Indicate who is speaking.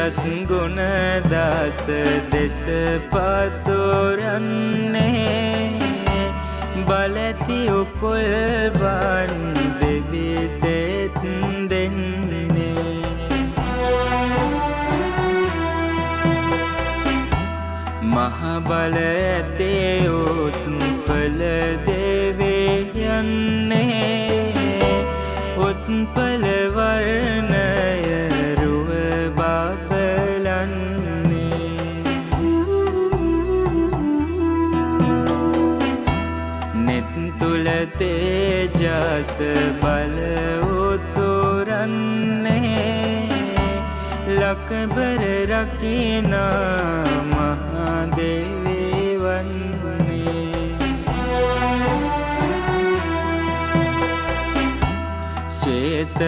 Speaker 1: තේජස් ගුණ දාස දෙස පතුරන්නේ බලැති උපුල්වන් දෙවි සෙත් දෙන්නේ. මහ බල ඇතේ උත්පල දෙවියන්නේ උත්පල වර්ණය රුව බාපලන්නේ. නෙත් තුල තේජස් බල උතුරන්නේ ලකබර රකිනා මහා දෙවි වන්නේ. ශ්වේත